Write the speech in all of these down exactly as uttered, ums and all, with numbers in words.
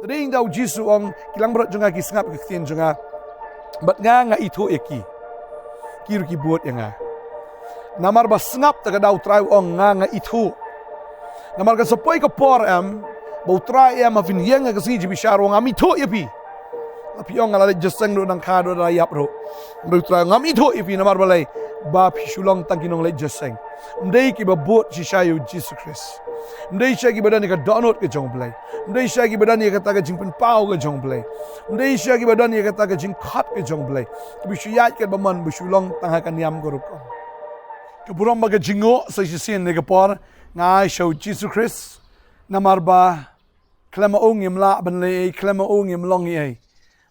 Te dei da u Jisu u ong, ki langbrot jong nga ki sngap ka ktien jong nga, bad nga nga ithuh ïa ki, ki ruh ki bud ïa nga. Namar ba sngap te ka da u Trai u ong nga nga ithuh. Namar ka sa poi ka por em, ba u Trai em ha phin ïeng ha ka sngi jingpynshitom, ngam ithuh ïa phi. La phi ong nga la leit jingïaseng ruh, nang kha ruh, la ïap ruh, hynrei u Trai ngam ithuh ïa phi. Namar balei? Ba phi shu long tang ki nongleit jingïaseng. Ym dei kiba bud shisha ïa u Jisu Khrist. Ym dei shisha kiba don ïa ka dohnud ka jong u Blei. Ym dei shisha kiba don ïa kata ka jingpynpaw ka jong u Blei. Ym dei shisha kiba don ïa kata ka jingkhot ka jong u Blei. Kiba shu ïaid katba mon, ba shu long tang ha ka niam ka rukom. Ka burom bad ka jingnguh sa shisien ha kane ka por nga ai sha u Jisu Khrist. Namar ba khlem ma u ngim lah ban leh ei, khlem ma u ngim long ei.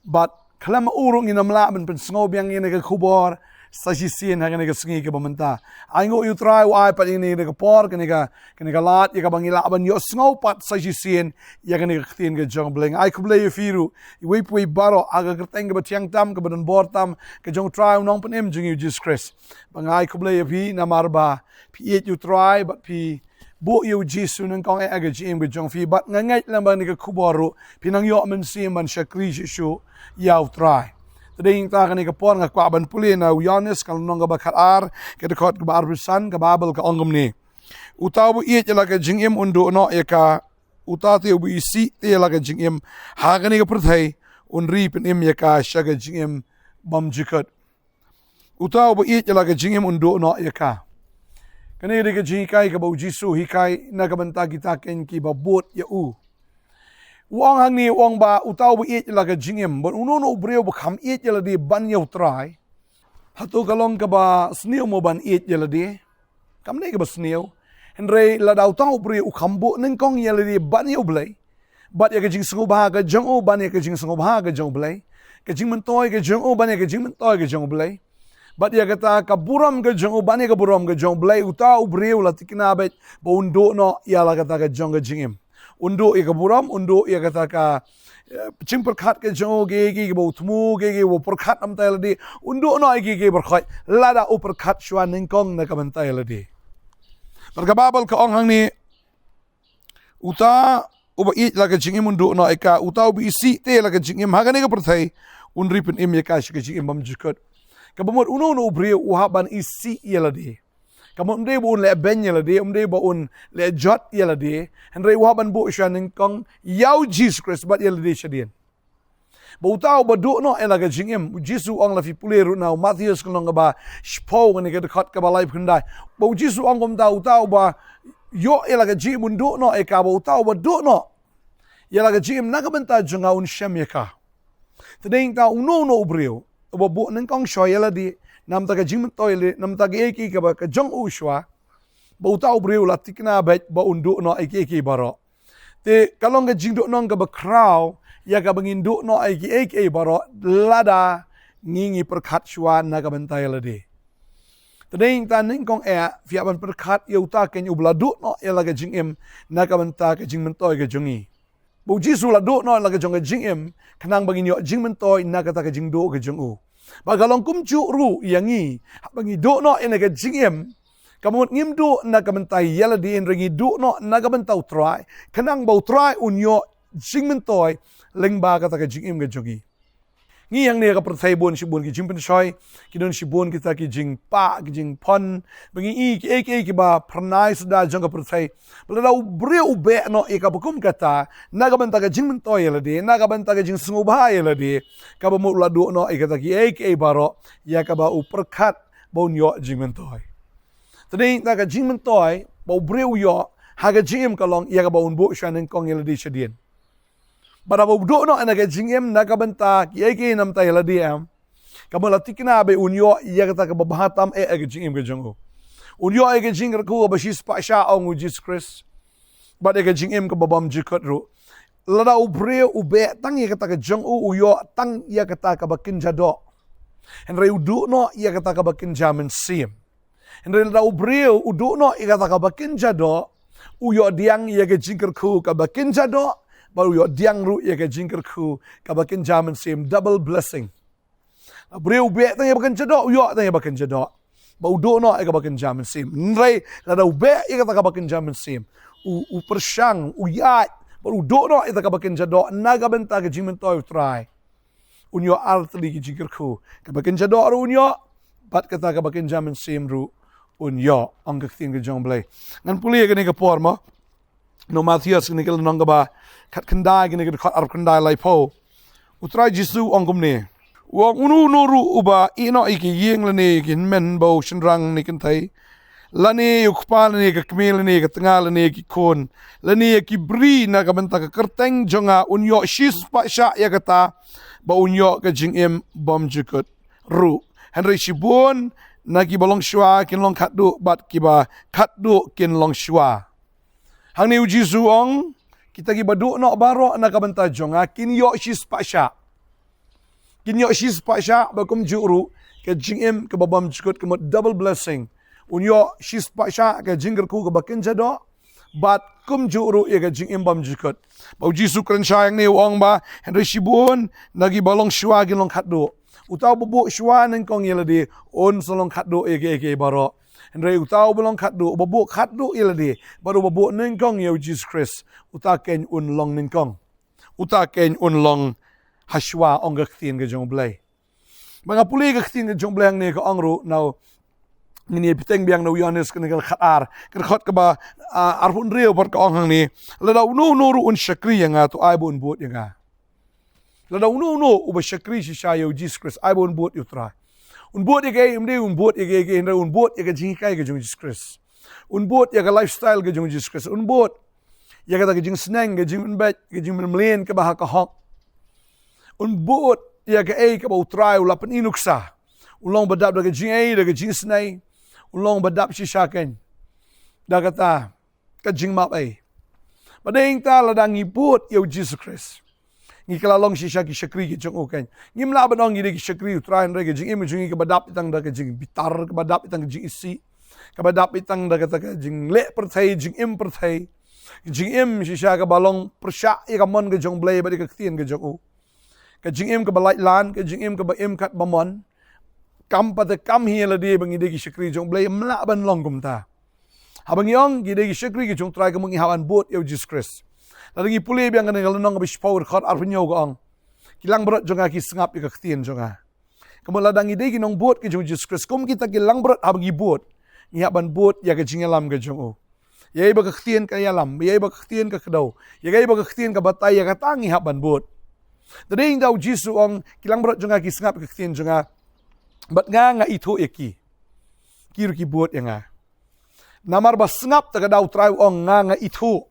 Bad khlem ma u ruh ngin ym lah ban pynsngew biang ïa kane ka khubor sa shisien ha kane ka sngi kaba mynta. Ai nguh ïa u Trai u ai pat ïa kane ka por, kane ka, kane ka lad, ïa kaba ngi lah ban ïohsngew pat sa shisien ïa kane ka ktien ka jong u Blei. Nga ai khublei ïa phi ruh, iwei pa iwei baroh, ha ka kyrteng kaba thiang tam, kaba don bor tam ka jong u Trai u Nongpynim jong ngi u Jisu Khrist. Ba nga ai khublei ïa phi namar ba phi ïeit ïa u Trai bad phi buh ïa u Jisu nyngkong eh ha ka jingim ka jong phi, bad nga ngeit lem ba ha kane ka khubor ruh phin nang ïoh mynsiem ban shakri shuh shuh ïa u Trai. Te dei nangta ha kane ka por nga kwah ban pule na u Ïoannis ka lynnong kaba khatar, ka dkhot kaba arphew san, ka Baibl ka ong kumne: Uta uba ïeit ïa la ka jingim un duh noh ïa ka, uta te uba isih te ïa la ka jingim ha kane ka pyrthei un ri pynim ïa ka sha ka jingim bymjukut. Uta uba ïeit ïa la ka jingim un duh noh ïa ka. Kane dei ka jinghikai kaba u Jisu u hikai na ka bynta kita kiba bud ïa u. U ong hangne, u ong ba uta uba ïeit ïa la ka jingim, bad uno uno u briew ba kham ïeit ïa lade ban ïa u Trai, hato ka long kaba sniew mo ban ïeit ïa lade? Kam dei kaba sniew. Hynrei lada uta u briew u kham buh nyngkong ïa lade ban ïa u Blei, bad ïa ka jingsngewbha ka jong u ban ïa ka jingsngewbha ka jong u Blei, ka jingmyntoi ka jong u ban ïa ka jingmyntoi ka jong u Blei, bad ïa kata ka burom ka jong u ban ïa ka burom ka jong u Blei, uta u briew la tikna beit ba un duh noh ïa la kata ka jong ka jingim. Un duh ïa ka burom, un duh ïa kata ka, eh, jingpyrkhat ka jong u, kiei kiei kiba u thmu, kiei kiei kiba u pyrkhat na ka bynta ïa lade, un duh noh ïa kiei kiei baroh, lada u pyrkhat shuwa nyngkong na ka bynta ïa lade. Bad ka Baibl ka ong hangne, uta uba ïeit la ka jingim un duh noh ïa ka, uta uba isih te la ka jingim ha kane ka pyrthei un ri pynim ïa ka sha ka jingim bymjukut. Kaba mut uno uno u briew u hap ban isih ïa lade. Ka mut ym dei ba un leh beiñ ïa lade, ym dei ba un leh jot ïa lade, hynrei u hap ban buh shuwa nyngkong ïa u Jisu Khrist bad ïa lade shadien. Ba uta uba duh noh ïa la ka jingim, u Jisu u ong, la phi pule ruh na u Mathaios ka lynnong kaba shiphew, kane ka dkhot kaba laiphew khyndai. Ba u Jisu u ong kumta, uta uba ïoh ïa la ka jingim un duh noh ïa ka, ba uta uba duh noh ïa la ka jingim na ka bynta jong nga un shem ïa ka. Te dei nangta uno uno u briew uba buh nyngkong shuwa ïa lade, na ka bynta ka jingmyntoi ïa lade, na ka bynta kiei kiei kaba ka jong u shuwa, ba uta u briew la tikna beit ba un duh noh ïa kiei kiei baroh. Te ka long ka jingduhnong kaba khraw ïa kaba ngin duh noh ïa kiei kiei baroh lada ngi ngi pyrkhat shuwa na ka bynta ïa lade. Te dei nangta nyngkong eh phi hap ban pyrkhat ïa uta keiñ uba la duh noh ïa la ka jingim na ka bynta ka jingmyntoi ka jong ngi. Ba u Jisu u la duh noh ïa la ka jong ka jingim khnang ba ngin ïoh jingmyntoi na kata ka jingduh ka jong u. Bad ka long kumjuh ruh ïa ngi, haba ngi duh noh ïa kane ka jingim, ka mut ngim duh na ka bynta ïa lade, hynrei ngi duh noh na ka bynta u Trai, khnang ba u Trai un ïoh jingmyntoi lyngba kata ka jingim ka jong ngi. Ngi hangne ha ka pyrthei bun shibun ki jingpynshoi, ki don shibun kita ki jingpah, ki jingpon, ba ngi i kiei kiei kiba phyrnai suda jong ka pyrthei. Ba lada u briew u beh noh ïa kaba kum kata na ka bynta ka jingmyntoi ïa lade, na ka bynta ka jingsngewbha ïa lade, kaba mut u la duh noh ïa kata kiei kiei baroh ïa kaba u pyrkhat ba un ïoh jingmyntoi. Te dei nangta ka jingmyntoi ba u briew u ïoh ha ka jingim ka long ïa kaba un buh shuwa nyngkong ïa lade shadien. Bad haba u duh noh ïa kane ka jingim na ka bynta kiei kiei, na ka bynta ïa lade em, ka mut la tikna beit un ïoh ïa kata kaba bha tam eh ha ka jingim ka jong u. Un ïoh ïa ka jingkyrkhu kaba shispah shah, ong u Jisu Khrist, bad ïa ka jingim kaba bymjukut ruh. Lada u briew u beh tang ïa kata ka jong u, u ïoh tang ïa kata kaba kynja doh, hynrei u duh noh ïa kata kaba kynja mynsiem. Hynrei lada u briew u duh noh ïa kata kaba kynja doh, u ïoh pdiang ïa ka jingkyrkhu kaba kynja doh, bad u ïoh pdiang ruh ïa ka jingkyrkhu kaba kynja mynsiem, double blessing. U briew u beh tang ïa ba kynja doh, u ïoh tang ïa ba kynja doh, bad u duh noh ïa kaba kynja mynsiem. Hynrei lada u beh ïa kata kaba kynja mynsiem, u, u pyrshang, u ïaid Bad u duh noh ïa kata kaba kynja doh na ka bynta ka jingmyntoi u Trai. Un ïoh artylli ki jingkyrkhu. Kaba kynja doh ruh un ïoh, bad kata kaba kynja mynsiem ruh un ïoh, ong ka ktien ka jong u Blei. Ngan pule ïa kane ka por mo. Na u Mathaios kane ka lynnong kaba khatkhyndai, kane ka dkhot arphew khyndai, laiphew. U Trai Jisu u ong kumne. U ong, uno uno ruh uba ïehnoh ïa ki ïing lane ïa ki hynmen bad u shynrang ne kynthei, lane ïa u kpa lane ïa ka kmie lane ïa ka tnga lane ïa ki khun, lane ïa ki briew na ka bynta ka kyrteng jong nga, un ïoh shispah shah ïa kata, bad un ïoh ka jingim bymjukut ruh. Hynrei shibun na kiba long shuwa kin long khatduh, bad kiba khatduh kin long shuwa. Hangne u Jisu u ong, kita kiba duh noh baroh na ka bynta jong nga kin ïoh shispah shah. Kin ïoh shispah shah, bad kumjuh ruh ka jingim kaba bymjukut, ka mut double blessing. Un ïoh shispah shah ka jingkyrkhu kaba kynja doh, bad kumjuh ruh ïa ka jingim bymjukut. Bad u Jisu u kren shai hangne, u ong ba, hynrei shibun na kiba long shuwa kin long khatduh. Uta uba buh shuwa nyngkong ïa lade, un sa long khatduh ïa kiei kiei baroh. Hynrei uta uba long khatduh, uba buh khatduh ïa lade, bad uba buh nyngkong ïa u Jisu Khrist, uta keiñ un long nyngkong. Uta keiñ un long ha shuwa, ong ka ktien ka jong u Blei. Ba nga pule ka ktien ka jong u Blei hangne ka ong ruh, na u, ngin ïa bteng biang na u Ïoannis kane ka khatar, ka dkhot kaba, ah, arphew hynriew, bad ka ong hangne. Lada uno uno ruh un shakri ïa nga, to ai ba un bud ïa nga. Lada uno uno uba shakri shisha ïa u Jisu Khrist, ai ba un bud ïa u Trai. Un bud ïa kaei? Ym dei un bud ïa kaei kaei, hynrei un bud ïa ka jinghikai ka jong u Jisu Khrist. Un bud ïa ka lifestyle ka jong u Jisu Khrist. Un bud ïa kata ka jingsneng, ka jingpynbeit, ka jingpynmlien kaba ha ka hok. Un bud ïa kaei kaba u Trai u la pyni nuksa. Un long ba dap da ka jingai, da ka jingisnei. Un long ba dap shisha keiñ da kata ka jingmap ei. Bad dei nangta lada ngi bud ïa u Jisu Khrist, ngi kylla long shisha ki shakri ki jong u keiñ. Ngim lah ban ong ngi dei ki shakri u Trai, hynrei ka jingim jong ngi kaba dap tang da ka jingbitar, kaba dap tang ka jingisih, kaba dap tang da kata ka jingleh pyrthei, jingim pyrthei. Jingim shisha kaba long pyrshah ïa ka mon ka jong u Blei bad ïa ka ktien ka jong u. Ka jingim kaba laitlan, ka jingim kaba im katba mon. Kam pat te kam hi lade ba ngi dei ki shakri jong u Blei, ym lah ban long kumta. Haba ngi ong ngi dei ki shakri ki jong u Trai, ka mut ngi hap ban bud ïa u Jisu Khrist. Lada ngi pule biang kane ka lynnong kaba shiphew, dkhot arphew hynñiew, ka ong, ki langbrot jong nga ki sngap ïa ka ktien jong nga. Ka mut lada ngi dei ki nongbud ki jong u Jisu Khrist, kum kita ki langbrot, haba ngi bud, ngi hap ban bud ïa ka jingïalam ka jong u. Ïa kaei ba ka ktien ka ïalam, ïa kaei ba ka ktien ka kdew, ïa kaei ba ka ktien ka batai, ïa kata ngi hap ban bud. Te dei nangta u Jisu u ong, ki langbrot jong nga ki sngap ïa ka ktien jong nga, bad nga, nga ithuh ïa ki. Ki ruh ki bud ïa nga. Namar ba sngap, te ka daw u Trai u ong, nga, nga ithuh.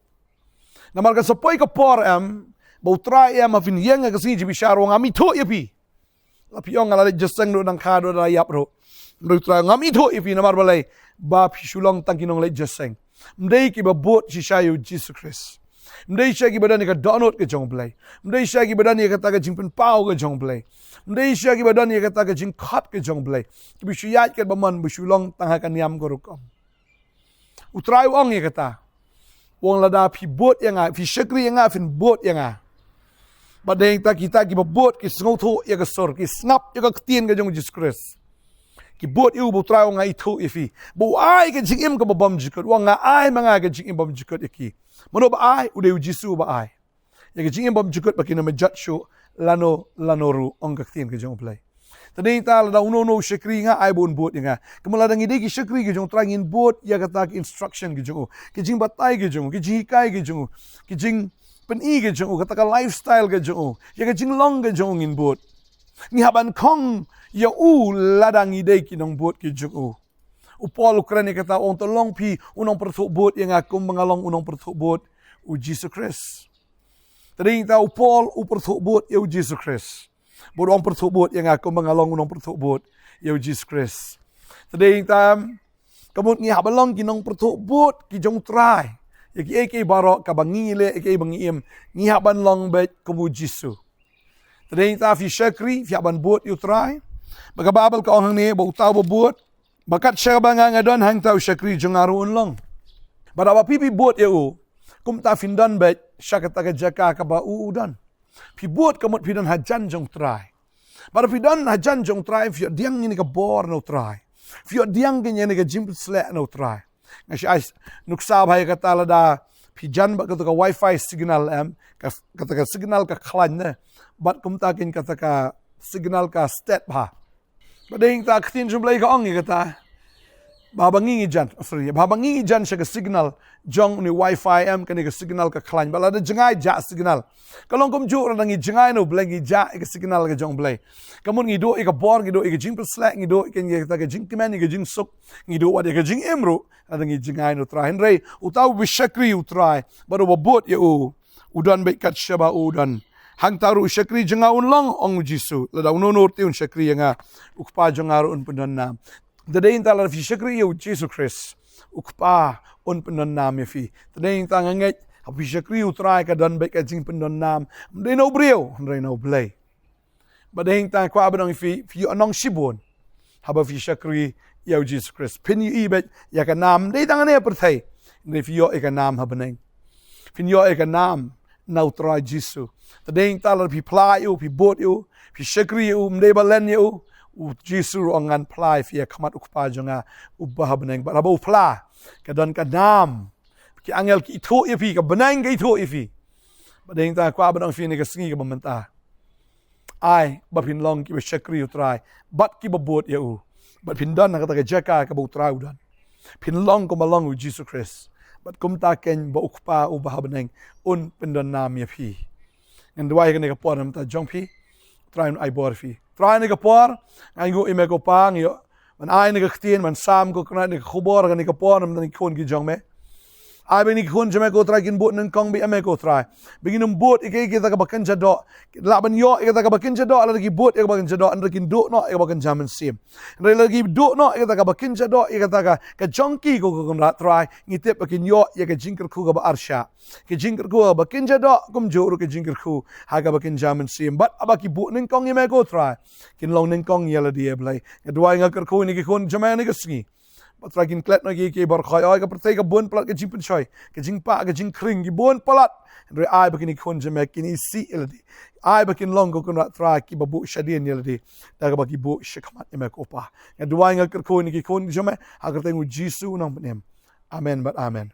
Namar kan sa poi ka por, em, ba u Trai, em, ha phin ïeng ha ka sngi jingïabishar, u ong, ngam ithuh ïa phi. La phi ong nga la leit jingïaseng ruh, dang kha ruh, la ïap ruh. Hynrei u Trai u ong, ngam ithuh ïa phi. Namar balei? Ba phi shu long tang ki nongleit jingïaseng. Ym dei kiba bud shisha ïa u Jisu Khrist. Ym dei shisha kiba don ïa ka dohnud ka jong u Blei. Ym dei shisha kiba don ïa kata ka jingpynpaw ka jong u Blei. Ym dei shisha kiba don ïa kata ka jingkhot ka jong u Blei. Kiba shu ïaid katba mon, ba shu long tang ha ka niam ka rukom. U Trai u ong ïa kata. U ong lada phi bud ïa nga, phi shakri ïa nga, phin bud ïa nga. Bad dei nangta kita kiba bud, ki sngewthuh ïa ka sur, ki sngap ïa ka ktien ka jong u Jisu Khrist, ki bud ïa u, ba u Trai u ong nga ithuh ïa phi. Ba u ai ka jingim kaba bymjukut, u ong nga ai ma nga ka jingim bymjukut ïa ki. Mano ba ai? U dei u Jisu ba ai. Ïa ka jingim bymjukut ba kin ym jot shuh lano lano ruh, ong ka ktien ka jong u Blei. Te dei nangta lada uno uno u shakri ïa nga, ai ba un bud ïa nga. Ka mut lada ngi dei ki shakri ki jong u Trai, ngin bud ïa kata ka instruction ka jong u, ka jingbatai ka jong u, ka jinghikai ka jong u, ka jingpyni ka jong u, kata ka lifestyle ka jong u, ïa ka jinglong ka jong u ngin bud. Ngi hap ban khong ïa u lada ngi dei ki nongbud ki jong u. U Paul u kren ïa kata, u ong, to long phi u nongpyrthuh bud ïa nga kumba nga long u nongpyrthuh bud u Jisu Khrist. Te dei nangta u Paul u pyrthuh bud ïa u Jisu Khrist. Bad u ong pyrthuh bud ïa nga kumba nga long u nongpyrthuh bud ïa u Jisu Khrist. Te dei nangta, ka mut ngi hap ban long ki nongpyrthuh bud ki jong u Trai. Ïa kiei kiei baroh kaba ngi leh, ïa kiei ba ngi im, ngi hap ban long beit kum u Jisu. Te dei nangta phi shakri, phi hap ban bud ïa u Trai. Ba ka Baibl ka ong hangne, ba uta uba bud, ba kat shaba nga, nga don hangta, u shakri jong nga ruh un long. Bad haba phi, phi bud ïa u, kumta phin don beit sha kata ka jaka kaba u u don. Phi bud ka mut phi don hajan jong u Trai. Bad phi don hajan jong u Trai, phi ïoh pdiang ïa kane ka bor na u Trai. Phi ïoh pdiang ïa kane ka jingpynshlur na u Trai. Nga shu ai nuksa bha ïa kata, lada Phi jan bad kata ka wifi signal em, ka, kata ka signal ka khlaiñ ne. Bad kumta kein kata ka signal ka stet bha. Bad dei ta ka ktien jong U Blei ka ong ïa kata. Ba haba ngi ngi jan, oh, sorry, ba haba ngi ngi jan sha ka signal jong une u wifi em, kane ka signal ka khlaiñ. Bad lada jngai jah signal. Ka long kumjuh lada ngi jngai na U Blei, ngi jah ïa ka signal ka jong U Blei. Ka mut ngi duh ïa ka bor, ngi duh ïa ka jingpynshlur, ngi duh ïa ka, ïa kata ka jingkmen, ïa ka jingsuk, ngi duh wat ïa ka jingim ruh lada ngi jngai na U Trai. Hynrei uta uba shakri U Trai bad uba bud ïa u, u don beit kat shaba u don. Hangta ruh u shakri jong nga un long, ong U Jisu. Lada uno uno te un shakri ïa nga, U Kpa jong nga ruh un pyndon nam. Te dei nangta lada phi shakri ïa U Jisu Khrist, U Kpa un pyndon nam ïa phi. Te dei nangta nga ngeit haba phi shakri U Trai ka don beit ka jingpyndon nam. Ym dei na u briew, hynrei na U Blei. Bad dei nangta nga kwah ban ong ïa phi, phi ïoh nong shibun haba phi shakri ïa U Jisu Khrist. Phin ïohi beit ïa ka nam, ym dei tang hangne ha pyrthei, hynrei phi ïoh ïa ka nam ha bneng. Phin ïoh ïa ka nam na U Trai Jisu. Te dei nangta lada phi phla ïa u, phi bud ïa u, phi shakri ïa u, ym dei ba len ïa u, U Jisu ruh u ong ngan phla ïa phi ha khmat U Kpa jong nga uba ha bneng. Bad haba u phla, ka don ka nam. Ki angel ki ithuh ïa phi, ka bneng ka ithuh ïa phi. Bad dei nangta nga kwah ban ong ïa phi ha kane ka sngi kaba mynta, ai ba phin long kiba shakri U Trai bad kiba bud ïa u. Bad phin don ha kata ka jaka kaba U Trai u don. Phin long kumba long U Jisu Khrist. Bad kumta kein ba U Kpa uba ha bneng un pyndon nam ïa phi. Ngan duwai ha kane ka por namar jong phi. U Trai un ai bor ïa phi. Trai, ha kane ka por nga ainguh ïa me ko Pa, ngi ïoh ban ai na ka ktien, ban sam ko Trai na ka khubor ha kane ka por namar ki khun ki jong me. Ai ba kine ki khun jong me ko Trai kin bud nyngkong beit ïa me ko Trai. Ba kin ym bud ïa kaei kaei kata kaba kynja doh. Lah ban ïoh ïa kata kaba kynja doh, lada ki bud ïa kaba kynja doh, hynrei kin duh noh ïa kaba kynja mynsiem. Hynrei lada ki duh noh ïa kata kaba kynja doh, ïa kata ka, ka jong ki ko, ko Kynrad Trai, ngi tip ba kin ïoh ïa ka jingkyrkhu kaba arshah. Ka jingkyrkhu kaba kynja doh, kumjuh ruh ka jingkyrkhu ha kaba kynja mynsiem. Bad haba ki bud nyngkong ïa me ko Trai, kin long nyngkong ïa lade, ïa Blei. Nga duwai, nga kyrkhu ïa kine ki khun jong me ha kane ka sngi. Ba Trai kin klet noh ïa ki, ki baroh, oi, ka pyrthei ka bun palat ka jingpynshoi, ka jingpah, ka jingkhring, ki bun palat. Hynrei ai ba kine ki khun jong me kin isih ïa lade. Ai ba kin long ko Kynrad Trai kiba buh shadien ïa lade da kaba ki buh shakhmat ïa me ko Pa. Nga duwai, nga kyrkhu ïa kine ki khun jong me ha ka kyrteng U Jisu U Nongpynim. Amen bad amen.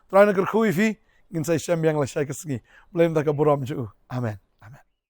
Trai un kyrkhu ïa phi, ngin sa ïashem biang lashai ka sngi. Blei un da ka burom jong u. Amen.